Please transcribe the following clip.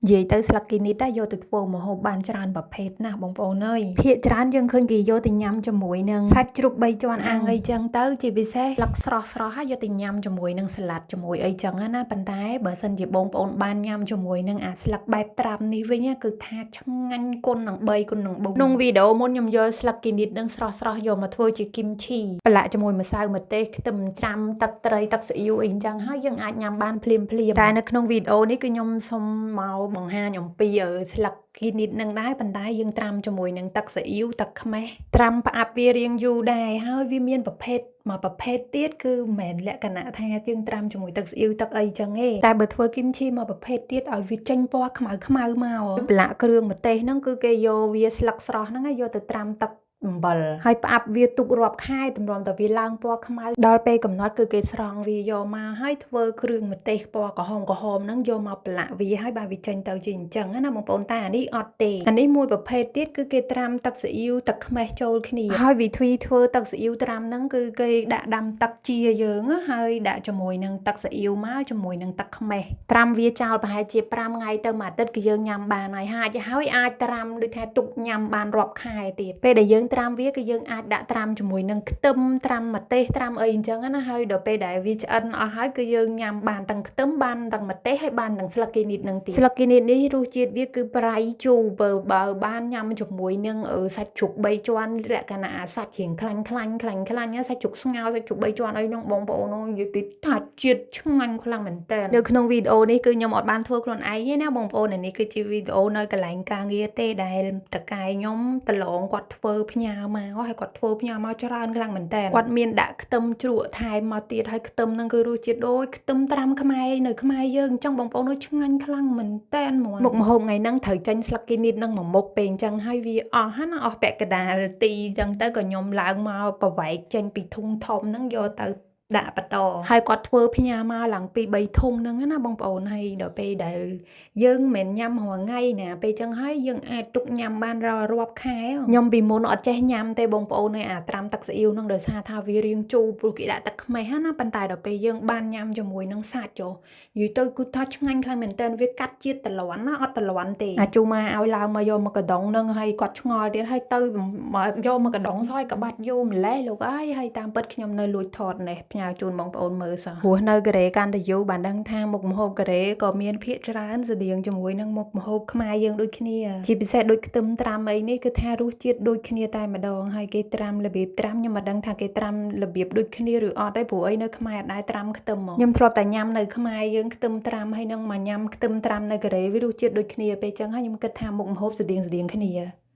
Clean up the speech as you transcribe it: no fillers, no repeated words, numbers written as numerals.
និយាយទៅស្លឹកគីនីតដែរយកទៅធ្វើម្ហូបបានច្រើនប្រភេទណាស់បងប្អូនអើយភាគច្រើនយើងឃើញគេយកទៅញ៉ាំជាមួយនឹងសាច់ជ្រូកបីជាន់អាំងអីចឹងទៅជាពិសេសស្លឹកស្រស់ស្រស់ហើយយកទៅញ៉ាំជាមួយនឹងសាឡាត់ជាមួយអីចឹងណាប៉ុន្តែបើសិនជាបងប្អូនបានញ៉ាំជាមួយនឹងអាស្លឹកបែបត្រាំនេះវិញគឺថាឆ្ងាញ់គុណនឹង3គុណនឹង4ក្នុងវីដេអូមុនខ្ញុំយកស្លឹកគីនីតនឹងស្រស់ស្រស់យកមកធ្វើជាគីមឈីប្រឡាក់ជាមួយម្សៅម្ទេសខ្ទឹមច្រាំទឹកត្រីទឹកស៊ីអ៊ីវអីចឹងហើយយើងអាចញ៉ាំបានភ្លាមភ្លាមតែនៅក្នុងវីដេអូនេះគឺខ្ញុំសូមមកបង្ហាញអំពីស្លឹកគីនីតនឹងដែរប៉ុន្តែយើងត្រាំជាមួយនឹងទឹកស៊ីអ៊ីវទឹកខ្មេះត្រាំផ្អាប់វារៀងយូរដែរហើយវាមានប្រភេទមួយប្រភេទទៀតគឺមិនមែនលក្ខណៈថាយើងត្រាំជាមួយទឹកស៊ីអ៊ីវទឹកអីចឹងទេតែបើធ្វើគីមឈីមួយប្រភេទទៀតឲ្យវាចេញពណ៌ខ្មៅខ្មៅមកប្រឡាក់គ្រឿងម្ទេសហ្នឹងគឺគេយកវាស្លឹកស្រស់ហ្នឹងយកទៅត្រាំទឹកអំបិលហើយផ្អាប់វាទុករាប់ខែទម្រាំតែវាឡើងពណ៌ខ្មៅដល់ពេលកំណត់គឺគេស្រង់វាយកមកហើយធ្វើគ្រឿងម្ទេសពណ៌ក្រហមក្រហមហ្នឹងយកមកប្រឡាក់វាហើយបានវាចេញទៅជាអញ្ចឹងណាបងប្អូនតែអានេះអត់ទេអានេះមួយប្រភេទទៀតគឺគេត្រាំទឹកស៊ីអ៊ីវទឹកខ្មេះចូលគ្នាហើយវិធីធ្វើទឹកស៊ីអ៊ីវត្រាំហ្នឹងគឺគេដាក់ដាំទឹកជាយើងហើយដាក់ជាមួយនឹងទឹកស៊ីអ៊ីវមកជាមួយនឹងទឹកខ្មេះត្រាំវាចោលប្រហែលជា5ថ្ងៃទៅមួយអាទិត្យគឺយើងញ៉ាំបានហើយហើយអាចត្រាំដូចថាទុកញ៉ាំបានរាប់ខែទៀតពេលដែលយើងត្រាំវាគឺយើងអាចដាក់ត្រាំជាមួយនឹងខ្ទឹមត្រាំម្ទេសត្រាំអីអញ្ចឹងណាហើយដល់ពេលដែលវាឆ្អិនអស់ហើយគឺយើងញ៉ាំបានទាំងខ្ទឹមបានទាំងម្ទេសហើយបានទាំងស្លឹកគីនីតនឹងទៀតស្លឹកគីនីតនេះរសជាតិវាគឺប្រៃជូរបើបានញ៉ាំជាមួយនឹងសាច់ជ្រូក3ជាន់លក្ខណៈអាសាច់រៀងខ្លាញ់ខ្លាញ់ខ្លាញ់ខ្លាញ់សាច់ជ្រូកស្ងោរសាច់ជ្រូក3ជាន់អីហ្នឹងបងប្អូននិយាយពីថាជាតិឆ្ងាញ់ខ្លាំងមែនតើនៅក្នុងវីដេអូនេះគឺខ្ញុំអត់បានធ្វើខ្លួនឯងទេណាបងប្អូននេះគឺជាវីដេអូនៅកន្លែងការងារទេដែលតកែខ្ញុំប្រឡងគាត់ធ្វើផ្ញើមកហើយគាត់ធ្វើផ្ញើមកច្រើនខ្លាំងមែនតើគាត់មានដាក់ខ្ទឹមជ្រក់ថែមមកទៀតហើយខ្ទឹមហ្នឹងគឺរសជាតិដូចខ្ទឹមត្រាំខ្មែរនៅខ្មែរយើងអញ្ចឹងបងប្អូនឆ្ងាញ់ខ្លាំងមែនតើហ្មងមុខម្ហូបថ្ងៃហ្នឹងត្រូវចេញស្លឹកគីនីតហ្នឹងមួយមុខពេលអញ្ចឹងហើយវាអស់ណាអស់ពាក់កណ្ដាលទីអញ្ចឹងទៅក៏ខ្ញុំឡើងមកប្រវែកចេញពីធុងធំហ្នឹងយកទៅដាក់បន្តហើយគាត់ធ្វើផ្ញើមកឡើងពី3ធុងហ្នឹងណាបងប្អូនហើយដល់ពេលដែលយើងមិនមែនញ៉ាំរាល់ថ្ងៃណាពេលចឹងហើយយើងអាចទុកញ៉ាំបានរាប់ខែខ្ញុំពីមុនអត់ចេះញ៉ាំទេបងប្អូនឯអាត្រាំទឹកស៊ីអ៊ីវហ្នឹងដោយសារថាវារៀងជូរព្រោះគេដាក់ទឹកខ្មេះណាប៉ុន្តែដល់ពេលយើងបានញ៉ាំជាមួយនឹងសាច់ចុះនិយាយទៅគឺថាឆ្ងាញ់ខ្លាំងមែនតើវាកាត់ជាតិតលន់ណាអត់តលន់ទេអាជូម៉ាឲ្យឡើងមកយកមកកដុងហ្នឹងហើយគាត់ឆ្ងល់ទៀតហើយទៅមកយកមកកដុងសោយក្បាត់យូរម្លេះលោកអើយហើយតាមពិតខ្ញុំនៅលួចថតនេះផ្ញើជូនបងប្អូនមើលសោះព្រោះនៅកូរ៉េកាន់តែយូរបានដឹងថាមុខម្ហូបកូរ៉េក៏មានភាគច្រើនស្រដៀងជាមួយនឹងមុខម្ហូបខ្មែរយើងដូចគ្នាជាពិសេសដូចខ្ទឹមត្រាំអីនេះគឺថារសជាតិដូចគ្នាតែម្ដងហើយគេត្រាំរបៀបត្រាំខ្ញុំមិនដឹងថាគេត្រាំរបៀបដូចគ្នាឬអត់ទេព្រោះអីនៅខ្មែរអត់ដែរត្រាំខ្ទឹមមកខ្ញុំធ្លាប់តែញ៉ាំនៅខ្មែរយើងខ្ទឹមត្រាំហើយនឹងមកញ៉ាំខ្ទឹមត្រាំនៅកូរ៉េវារសជាតិដូចគ្នាពេលចឹងហើយខ្ញុំគិតថាមុខម្ហូបស្រដៀងៗគ្នា។